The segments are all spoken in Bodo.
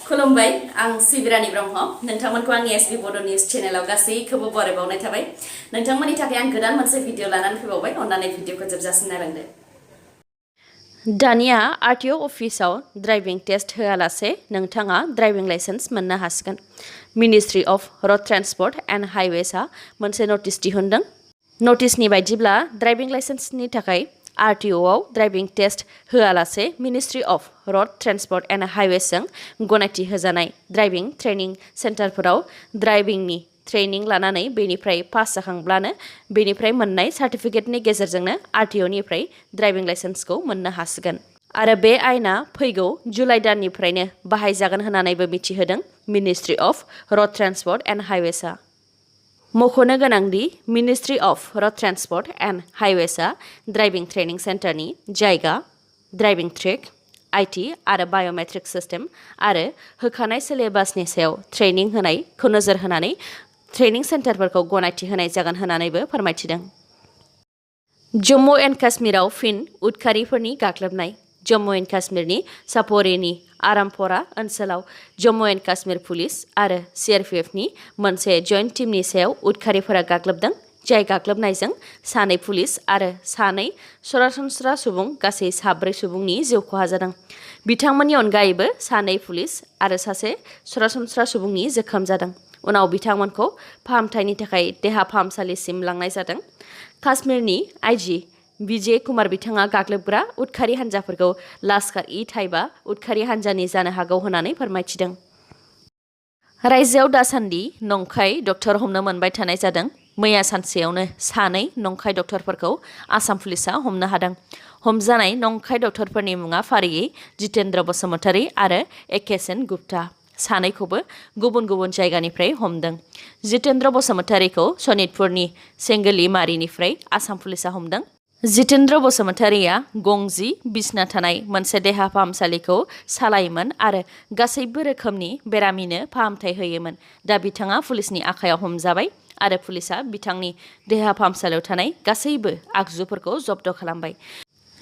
खुलुमबाय आं सिबिरानि ब्रह्म नोंथांमोनखौ आंनि एसबी बड' निउज चेनेलाव गासैखौबो बरायबावनाय थाबाय नोंथांमोननि थाखाय आं गोदान मोनसे भिडिअ लानानै फैबावबाय अन्नानै भिडिअखौ जोबजासिम नायलांदो दानिया आरटीअ अफिसाव ड्राइभिं टेस्ट होआलासे नोंथाङा ड्राइभिं लाइसेन्स मोननो हासिगोन ministry of road transport and हाइवेसआ मोनसे नटिस दिहुनदों नटिसनि बायदिब्ला ड्राइभिं लाइसेन्सनि थाखाय आरटीअआव ड्राइभिं टेस्ट होआलासे ministry of road transport and हाइवेसजों गनायथि होजानाय ड्राइभिं ट्रेनिं सेन्टारफोराव ड्राइभिंनि ट्रेनिं लानानै बेनिफ्राय पास जाखांब्लानो बेनिफ्राय मोननाय सार्टिफिकेटनि गेजेरजोंनो आरटीअनिफ्राय ड्राइभिं लाइसेन्सखौ मोननो हासिगोन आरो बे आयेना फैगौ जुलाइ दाननिफ्रायनो बाहायजागोन होननानैबो मिथिहोदों ministry of road transport and हाइवेसआ मख'नो गोनांदि ministry of road transport and हाइवेसआ ड्राइभिं ट्रेनिं सेन्टारनि जायगा ड्राइभिं ट्रेक आईटी आरो बाय'मेट्रिक सिस्टेम आरो होखानाय सिलेबासनि सायाव ट्रेनिं होनायखौ नोजोर होनानै ट्रेनिं सेन्टारफोरखौ गनायथि होनाय जागोन होननानैबो फोरमायथिदों जम्मु एन्ड काश्मीराव फिन उदखारिफोरनि गाग्लोबनाय जम्मु एन्ड काश्मीरनि साप'रेनि आरामपरा ओनसोलाव जम्मु एन्ड काश्मीर पुलिस आरो सीआरपीएफनि मोनसे जइन्ट टीमनि सायाव उदखारिफोरा गाग्लोबदों जाय गाग्लोबनायजों सानै पुलिस आरो सानै सरासनस्रा सुबुं गासै साब्रै सुबुंनि जिउ खहा जादों बिथांमोननि अनगायैबो सानै पुलिस आरो सासे सरासनस्रा सुबुंनि जोखोम जादों उनाव बिथांमोनखौ फाहामथायनि थाखाय देहा फाहामसालिसिम लांनाय जादों काश्मीरनि आईजी विजय कुमार बिथाङा गाग्लोबग्रा उदखारि हान्जाफोरखौ लाश्कार-इ-ताइबा उदखारि हान्जानि जानो हागौ होननानै फोरमायथिदों रायजोआव दासान्दि नंखाय डक्टर हमनो मोनबाय थानाय जादों मैया सानसेयावनो सानै नंखाय डक्टरफोरखौ आसाम पुलिसआ हमनो हादों हमजानाय नंखाय डक्टरफोरनि मुङा फारियै जितेन्द्र बसुमतारी आरो एके सेन गुप्ता सानैखौबो गुबुन गुबुन जायगानिफ्राय हमदों जितेन्द्र बसुमतारीखौ सनितपुरनि सेंगोलिमारिनिफ्राय आसाम पुलिसआ हमदों जितेन्द्र बसुमतारीया गंजि बिसना थानाय मोनसे देहा फाहामसालिखौ सालायोमोन आरो गासैबो रोखोमनि बेरामिनो फाहामथाय होयोमोन दा बिथाङा पुलिसनि आखायाव हमजाबाय आरो पुलिसआ बिथांनि देहा फाहामसालियाव थानाय गासैबो आगजुफोरखौ जब्द खालामबाय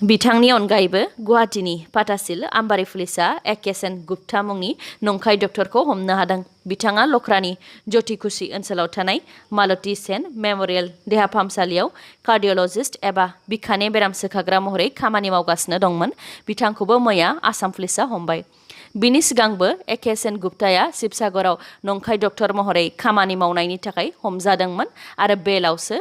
बिथांनि अनगायैबो गुवाहाटीनि पाटासिल आम्बारि पुलिसआ एके सेन गुप्ता मुंनि नंखाय डक्टरखौ हमनो हादों बिथाङा लख्रानि ज्योतिकुशी ओनसोलाव थानाय मालती सेन मेम'रियेल देहा फाहामसालियाव कार्डिय'लजिस्ट एबा बिखानि बेराम सोखाग्रा महरै खामानि मावगासिनो दंमोन बिथांखौबो मैया आसाम पुलिसआ हमबाय बिनि सिगांबो एके सेन गुप्ताया शिबसागराव नंखाय डक्टर महरै खामानि मावनायनि थाखाय हमजादोंमोन आरो बेलावसो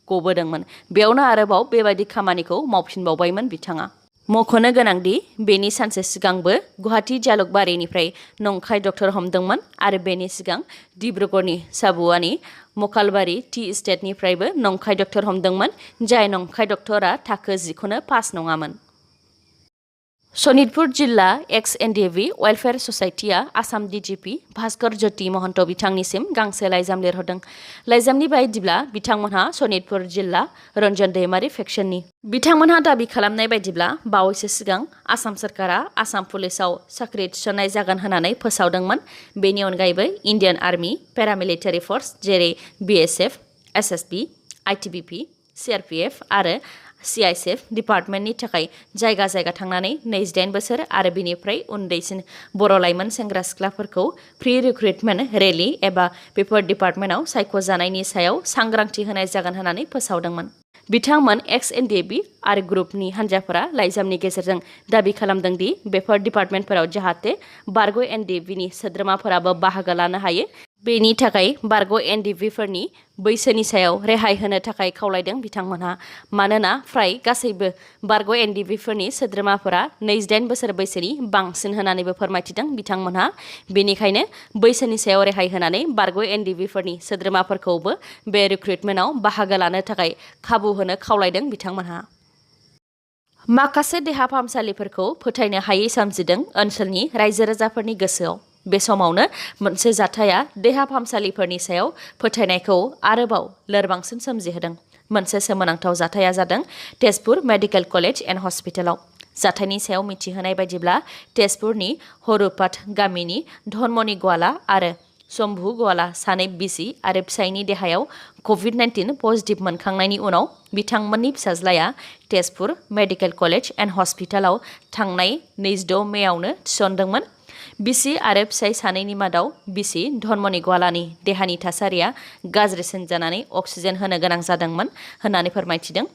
गबोदोंमोन बेयावनो आरोबाव बेबायदि खामानिखौ मावफिनबावबायमोन बिथाङा मख'नो गोनांदि बेनि सानसे सिगांबो गुवाहाटी जालुकबारिनिफ्राय नंखाय डक्टर हमदोंमोन आरो बेनि सिगां डिब्रुगड़नि साबुआनि मकालबारि टि इस्टेटनिफ्रायबो नंखाय डक्टर हमदोंमोन जाय नंखाय डक्टरा थाखो 10 खौनो पास नङामोन सनितपुर जिल्ला एक्स एनडिएभि वेलफेयार ससाइटिया आसाम डिजिपि भास्कर ज्योति महन्त बिथांनिसिम गांसे लाइजाम लिरहरदों लाइजामनि बायदिब्ला बिथांमोनहा सनितपुर जिल्ला रन्जन दैमारि फेक्सननि बिथांमोनहा दाबि खालामनाय बायदिब्ला बावैसो सिगां आसाम सोरखारा आसाम पुलिसाव साख्रि थिसननाय जागोन होननानै फोसावदोंमोन बेनि अनगायैबो इन्डियान आर्मी पेरामिलिटारि फर्स जेरै बिएसएफ एसएसबी आईटीबीपी सीआरपीएफ आरो सीआईएसएफ डिपार्टमेन्टनि थाखाय जायगा जायगा थांनानै 28 बोसोर आरो बिनिफ्राय उन्दैसिन बर' लाइमोन सेंग्रा सिख्लाफोरखौ प्रि रिक्रुटमेन्ट रेली एबा बेफोर डिपार्टमेन्टआव सायख'जानायनि सायाव सांग्रांथि होनाय जागोन होननानै फोसावदोंमोन बिथांमोन एक्स एनडिएभि आरो ग्रुपनि हान्जाफोरा लाइजामनि गेजेरजों दाबि खालामदों दि बेफोर डिपार्टमेन्टफोराव जाहाथे बारग' एनडिएभिनि सोद्रोमाफोराबो बाहागो लानो हायो बेनि थाखाय बारग' एनडिएभिफोरनि बैसोनि सायाव रेहाय होनो थाखाय खावलायदों बिथांमोनहा मानोना फ्राय गासैबो बारग' एनडिएभिफोरनि सोद्रोमाफोरा 28 बोसोर बैसोनि बांसिन होननानैबो फोरमायथिदों बिथांमोनहा बेनिखायनो बैसोनि सायाव रेहाय होनानै बारग' एनडिएभिफोरनि सोद्रोमाफोरखौबो बे रिक्रुटमेन्टआव बाहागो लानो थाखाय खाबु होनो खावलायदों बिथांमोनहा माखासे देहा फाहामसालिफोरखौ फोथायनो हायै सोमजिदों ओनसोलनि रायजो राजाफोरनि गोसोआव बे समावनो मोनसे जाथाया देहा फाहामसालिफोरनि सायाव फोथायनायखौ आरोबाव लोरबांसिन सोमजिहोदों मोनसे सोमोनांथाव जाथाया जादों तेजपुर मेडिकेल कलेज एन्ड हस्पिटालाव जाथायनि सायाव मिथिहोनाय बायदिब्ला तेजपुरनि हरुपाट गामिनि धनमणि गवाला आरो शम्भु गवाला सानै बिसि आरो फिसायनि देहायाव COVID-19 पजिटिभ मोनखांनायनि उनाव बिथांमोननि फिसाज्लाया तेजपुर मेडिकेल कलेज एन्ड हस्पिटालाव थांनाय 26 मेआवनो थिसनदोंमोन बिसि आरो फिसाय सानैनि मादाव बिसि धर्मनि गवालानि देहानि थासारिया गाज्रिसिन जानानै अक्सिजेन होनो गोनां जादोंमोन होननानै फोरमायथिदों।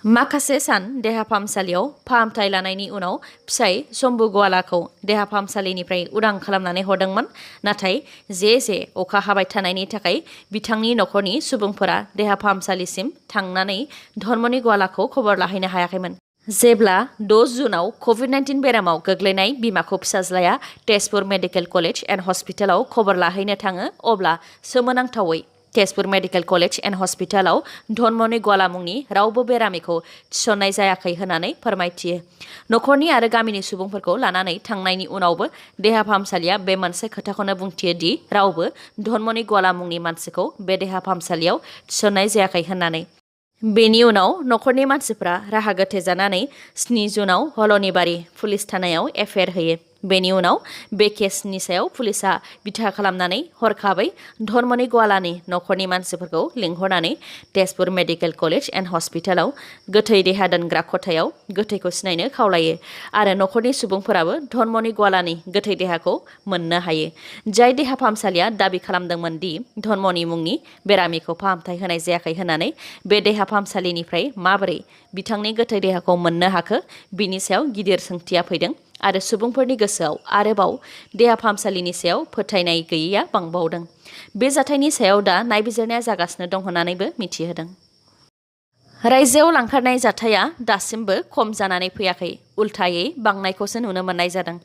माखासे सान देहा फाहामसालियाव फाहामथाय लानायनि उनाव फिसाय शम्भु गवालाखौ देहा फाहामसालिनिफ्राय उदां खालामनानै हरदोंमोन। नाथाय जे अखा हाबाय थानायनि थाखाय बिथांनि नखरनि सुबुंफोरा देहा फाहामसालिसिम थांनानै धर्मनि गवालाखौ खबर लाहैनो हायाखैमोन। जेब्ला 6 जुनाव कभिड-19 बेरामाव गोग्लैनाय बिमाखौ फिसाज्लाया तेजपुर मेडिकेल कलेज एन्ड हस्पिटालाव खबर लाहैनो थाङो अब्ला सोमोनांथावै तेजपुर मेडिकेल कलेज एन्ड हस्पिटालाव धर्मनि गवाला मुंनि रावबो बेरामिखौ थिसननाय जायाखै होननानै फोरमायथियो। नखरनि आरो गामिनि सुबुंफोरखौ लानानै थांनायनि उनावबो देहा फाहामसालिया बे मोनसे खोथाखौनो बुंथियो दि रावबो धर्मनि गवाला मुंनि मानसिखौ बे देहा फाहामसालियाव थिसननाय जायाखै होननानै। बेनि उनाव नखरनि मानसिफ्रा राहा गोथे जानानै 7 जुनाव हलनिबारि पुलिस थानायाव एफआइआर होयो। बेनि उनाव बे केसनि सायाव पुलिसा बिथा खालामनानै हरखाबै धर्मनि गवालानि नखरनि मानसिफोरखौ लिंहरनानै तेजपुर मेडिकेल कलेज एन्ड हस्पिटालाव गोथै देहा दोनग्रा खथायाव गोथैखौ सिनायनो खावलायो आरो नखरनि सुबुंफोराबो धर्मनि गवालानि गोथै देहाखौ मोननो हायो। जाय देहा फाहामसालिया दाबि खालामदोंमोन दि धर्मनि मुंनि बेरामिखौ फाहामथाय होनाय जायाखै होननानै बे देहा फाहामसालिनिफ्राय माबोरै बिथांनि गोथै देहाखौ मोननो हाखो बिनि सायाव गिदिर सोंथिया फैदों आरो सुबुंफोरनि गोसोआव आरोबाव देहा फाहामसालिनि सायाव फोथायनाय गैयैया बांबावदों। बे जाथायनि सायाव दा नायबिजिरनाया जागासिनो दं होननानैबो मिथिहोदों। रायजोआव लांखारनाय जाथाया दासिमबो खम जानानै फैयाखै, उल्थायै बांनायखौसो नुनो मोननाय जादों।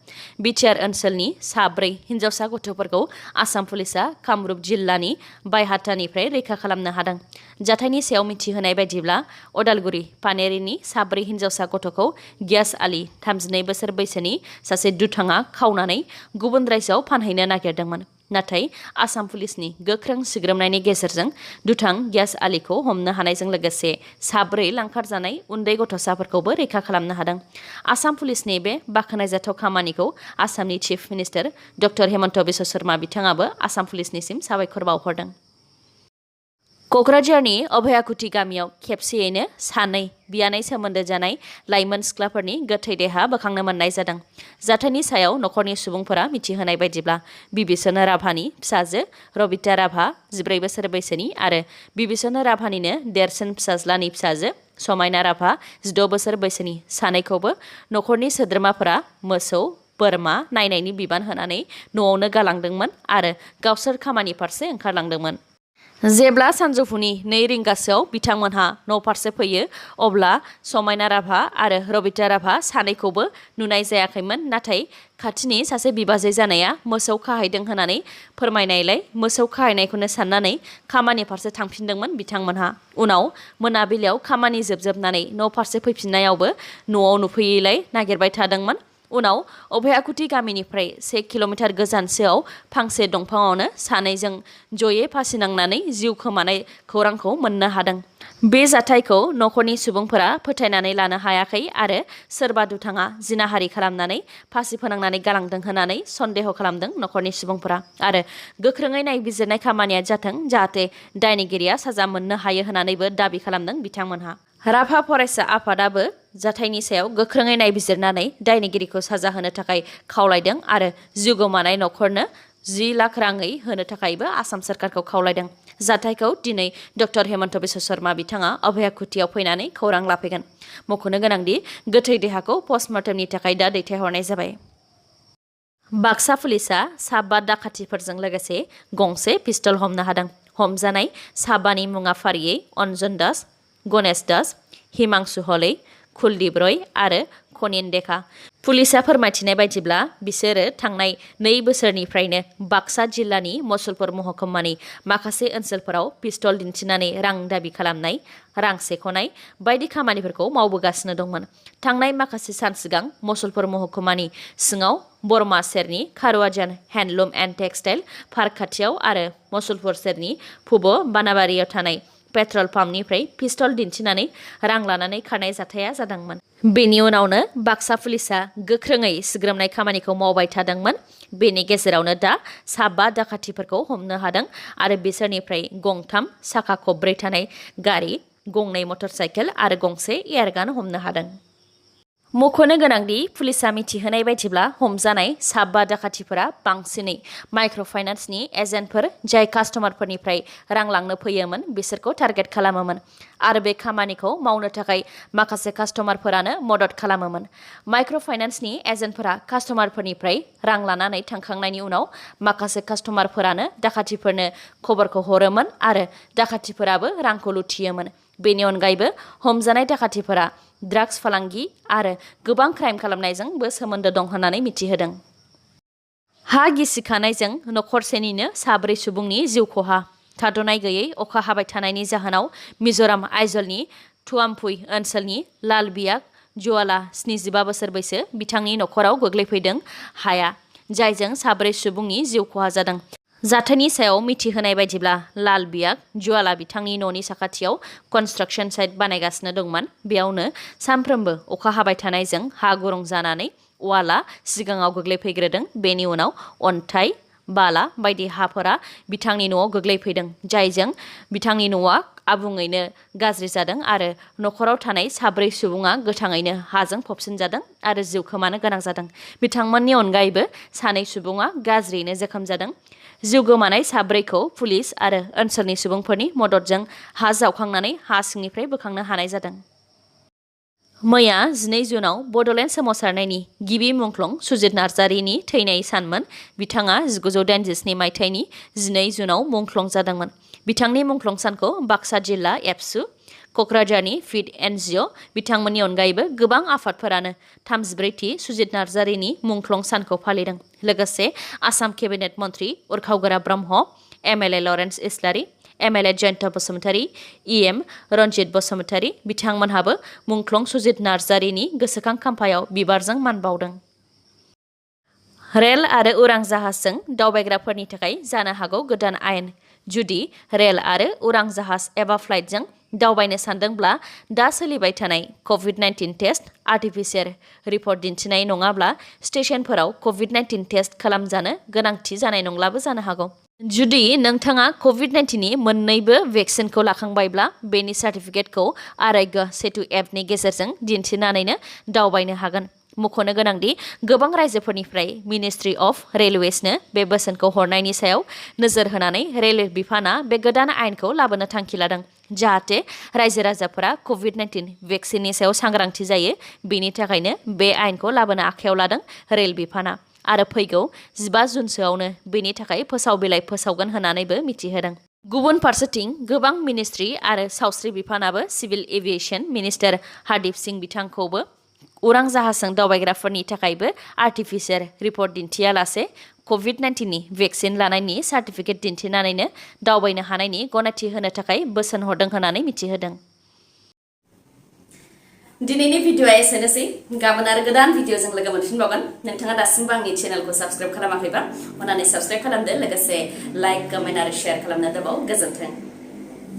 बिटिआर ओनसोलनि 4 हिन्जावसा गथ'फोरखौ आसाम पुलिसा कामरुप जिल्लानि बायहाटानिफ्राय रैखा खालामनो हादों। जाथायनि सायाव मिथिहोनाय बायदिब्ला अदालगुरि पानेरिनि 4 हिन्जावसा गथ'खौ गियास आली 32 बोसोर बैसोनि सासे दुथाङा खावनानै गुबुन रायजोआव फानहैनो नागिरदोंमोन। नाथाय आसाम पुलिसनि गोख्रों सिग्रोमनायनि गेजेरजों दुथां गियास आलीखौ हमनो हानायजों लोगोसे 4 लांखारजानाय उन्दै गथ'साफोरखौबो रैखा खालामनो हादों। आसाम पुलिसनि बे बाख्नायजाथाव खामानिखौ आसामनि chief minister doctor Hemant Biswa Sharma बिथाङाबो आसाम पुलिसनिसिम साबायखर बावहरदों। क'क्राझारनि अभयाकुटी गामियाव खेबसेयैनो 2 बियानै सोमोन्दो जानाय लाइमोन सिख्लाफोरनि गोथै देहा बोखांनो मोननाय जादों। जाथायनि सायाव नखरनि सुबुंफोरा मिथिहोनाय बायदिब्ला बिबिसन राभानि फिसाजो रबिता राभा 14 बोसोर बैसोनि आरो बिबिसन राभानिनो देरसिन फिसाज्लानि फिसाजो समायना राभा 16 बोसोर बैसोनि सानैखौबो नखरनि सोद्रोमाफोरा मोसौ बोरमा नायनायनि बिबान होनानै न'आवनो गालांदोंमोन आरो गावसोर खामानि फारसे ओंखारलांदोंमोन। जेब्ला सानजौफुनि 2 रिंगासोआव बिथांमोनहा न'फारसे फैयो अब्ला समायना राभा आरो रबिता राभा सानैखौबो नुनाय जायाखैमोन। नाथाय खाथिनि सासे बिबाजै जानाया मोसौ खाहैदों होननानै फोरमायनायलाय मोसौ खाहैनायखौनो साननानै खामानि फारसे थांफिनदोंमोन बिथांमोनहा। उनाव मोनाबिलियाव खामानि जोबनानै न'फारसे फैफिननायावबो न'आव नुफैयैलाय नागिरबाय थादोंमोन। उनाव अभयाकुटी गामिनिफ्राय 1 किल'मिटार गोजानसोआव फांसे दंफाङावनो सानैजों जयै फासि नांनानै जिउ खोमानाय खौरांखौ मोननो हादों। बे जाथायखौ नखरनि सुबुंफोरा फोथायनानै लानो हायाखै आरो सोरबा दुथाङा जिनाहारि खालामनानै फासि फोनांनानै गालांदों होननानै सन्देह खालामदों नखरनि सुबुंफोरा आरो गोख्रोङै नायबिजिरनाय खामानिया जाथों जाहाथे दायनिगिरिया साजा मोननो हायो होननानैबो दाबि खालामदों बिथांमोनहा। राभा फरायसा आफादाबो जाथायनि सायाव गोख्रोङै नायबिजिरनानै दायनिगिरिखौ साजा होनो थाखाय खावलायदों आरो जिउ गोमानाय नखरनो 10 लाख राङै होनो थाखायबो आसाम सोरखारखौ खावलायदों। जाथायखौ दिनै डक्टर हेमन्त बिश्व शर्मा बिथाङा अभयाकुटीयाव फैनानै खौरां लाफैगोन। मख'नो गोनांदि गोथै देहाखौ पस्टमर्टेमनि थाखाय दा दैथायहरनाय जाबाय। बाक्सा पुलिसा 5 दाखाथिफोरजों लोगोसे गंसे पिस्तल हमनो हादों। हमजानाय 5नि मुङा फारियै अन्जन दास, गणेश दास, हिमांशु हलै, कुलदीप रय आरो खनिन डेका। पुलिसा फोरमायथिनाय बायदिब्ला बिसोरो थांनाय 2 बोसोरनिफ्रायनो बाक्सा जिल्लानि मुसलपुर महकुमानि माखासे ओनसोलफोराव पिस्तल दिन्थिनानै रां दाबि खालामनाय, रां सेख'नाय बायदि खामानिफोरखौ मावबोगासिनो दंमोन। थांनाय माखासे सान सिगां मुसलपुर महकुमानि सिङाव बरमा सेरनि खारुवाजान हेन्डलुम एन्ड टेक्सटाइल पार्क खाथियाव आरो मुसलपुर सेरनि पुब बानाबारियाव थानाय पेट्रल पाम्पनिफ्राय पिस्तल दिन्थिनानै रां लानानै खारनाय जाथाया जादोंमोन। बेनि उनावनो बाक्सा पुलिसा गोख्रोङै सिग्रोमनाय खामानिखौ मावबाय थादोंमोन। बेनि गेजेरावनो दा 5 दाखाथिफोरखौ हमनो हादों आरो बिसोरनिफ्राय गंथाम साखा खबब्रै थानाय गारि, 2 मटर साइकेल आरो गंसे एयारगान हमनो हादों। मख'नो गोनांदि पुलिसा मिथिहोनाय बायदिब्ला हमजानाय साबा दाखाथिफोरा बांसिनै माइक्र' फाइनान्सनि एजेन्टफोर जाय कास्टमारफोरनिफ्राय रां लांनो फैयोमोन बिसोरखौ टार्गेट खालामोमोन आरो बे खामानिखौ मावनो थाखाय माखासे कास्टमारफोरानो मदद खालामोमोन। माइक्र' फाइनान्सनि एजेन्टफोरा कास्टमारफोरनिफ्राय रां लानानै थांखांनायनि उनाव माखासे कास्टमारफोरानो दाखाथिफोरनो खबरखौ हरोमोन आरो दाखाथिफोराबो रांखौ लुथियोमोन। बेनि अनगायैबो हमजानाय दाखाथिफोरा ड्राग्स फालांगि आरो गोबां क्राइम खालामनायजोंबो सोमोन्दो दं होननानै मिथिहोदों। हा गिसिखानायजों नखरसेनिनो 4 सुबुंनि जिउ खहा। थाद'नाय गैयै अखा हाबाय थानायनि जाहोनाव मिज'राम आइजलनि थुआमफुइ ओनसोलनि लालबियाग जुवाला 75 बोसोर बैसो बिथांनि नखराव गोग्लैफैदों हाया, जायजों 4 सुबुंनि जिउ खहा जादों। जाथायनि सायाव मिथिहोनाय बायदिब्ला लालबियाग जुवाला बिथांनि न'नि साखाथियाव कनस्ट्राक्शन साइट बानायगासिनो दंमोन। बेयावनो सानफ्रोमबो अखा हाबाय थानायजों हा गुरुं जानानै वालआ सिगाङाव गोग्लैफैग्रोदों। बेनि उनाव अन्थाइ, बाला बायदि हाफोरा बिथांनि न'आव गोग्लैफैदों, जायजों बिथांनि न'आ आबुङैनो गाज्रि जादों आरो नखराव थानाय 4 सुबुङा गोथाङैनो हाजों फबसिनजादों आरो जिउ खोमानो गोनां जादों। बिथांमोननि अनगायैबो 2 सुबुङा गाज्रियैनो जोखोम जादों। जिउ गोमानाय 4खौ पुलिस आरो ओनसोलनि सुबुंफोरनि मददजों हा जावखांनानै हा सिंनिफ्राय बोखांनो हानाय जादों। मैया 12 जुनाव बड'लेण्ड सोमावसारनायनि गिबि मुंख्लं सुजित नार्जारिनि थैनाय सानमोन। बिथाङा 1987 मायथाइनि 12 जुनाव मुंख्लं जादोंमोन। बिथांनि मुंख्लं सानखौ बाक्सा जिल्ला एबसु, क'क्राझारनि फिड एनजिअ, बिथांमोननि अनगायैबो गोबां आफादफोरानो 34थि सुजित नार्जारिनि मुंख्लं सानखौ फालिदों। लोगोसे आसाम केबिनेट मन्त्रि उरखावगोरा ब्रह्म, एमएलए लरेन्स इस्लारि, एमएलए जयन्त बसुमतारी, इएम रन्जित बसुमतारी बिथांमोनहाबो मुंख्लं सुजित नार्जारिनि गोसोखां खाम्फायाव बिबारजों मान बावदों। रेल आरो उरां जाहाजजों दावबायग्राफोरनि थाखाय जानो हागौ गोदान आयेन। जुदि रेल आरो उरां जाहाज एबा फ्लाइटजों दावबायनो सानदोंब्ला दा सोलिबाय थानाय कभिड-19 टेस्ट आर्टिफिसियेल रिपर्ट दिन्थिनाय नङाब्ला स्टेशनफोराव कभिड-19 टेस्ट खालामजानो गोनांथि जानाय नंलाबो जानो हागौ। जुदि नोंथाङा कभिड-19नि मोन्नैबो भेक्सिनखौ लाखांबायब्ला बेनि सार्टिफिकेटखौ आर'ग्य सेतु एपनि गेजेरजों दिन्थिनानैनो दावबायनो हागोन। मख'नो गोनांदि गोबां रायजोफोरनिफ्राय मिनिस्ट्रि अफ रेलवेजनो बे बोसोनखौ हरनायनि सायाव नोजोर होनानै रेलवे बिफाना बे गोदान आयेनखौ लाबोनो थांखि लादों, जाहाथे रायजो राजाफोरा कभिड-19 भेक्सिननि सायाव सांग्रांथि जायो। बेनि थाखायनो बे आयेनखौ लाबोनो आखायाव लादों रेल बिफाना आरो फैगौ 15 जुनसोआवनो बेनि थाखाय फोसाव बिलाइ फोसावगोन होननानैबो मिथिहोदों। गुबुन फारसेथिं गोबां मिनिस्ट्रि आरो सावस्रि बिफानाबो civil aviation minister Hardeep Singh बिथांखौबो उरां जाहाजजों दावबायग्राफोरनि थाखायबो आर्टिफिसियेल रिपर्ट दिन्थियालासे कभिड-19नि भेक्सिन लानायनि सार्टिफिकेट दिन्थिनानैनो दावबायनो हानायनि गनायथि होनो थाखाय बोसोन हरदों होननानै मिथिहोदों। दिनैनि भिडिअ'आ एसेनोसै। गाबोन आरो गोदान भिडिअ'जों लोगो मोनफिनबावगोन। नोंथाङा दासिमबो आंनि चेनेलखौ साबस्क्राइब खालामाखैबा अन्नानै साबस्क्राइब खालामदो, लोगोसे लाइक, कमेन्ट आरो शेयार खालामनो दाबाव। गोजोन्थों।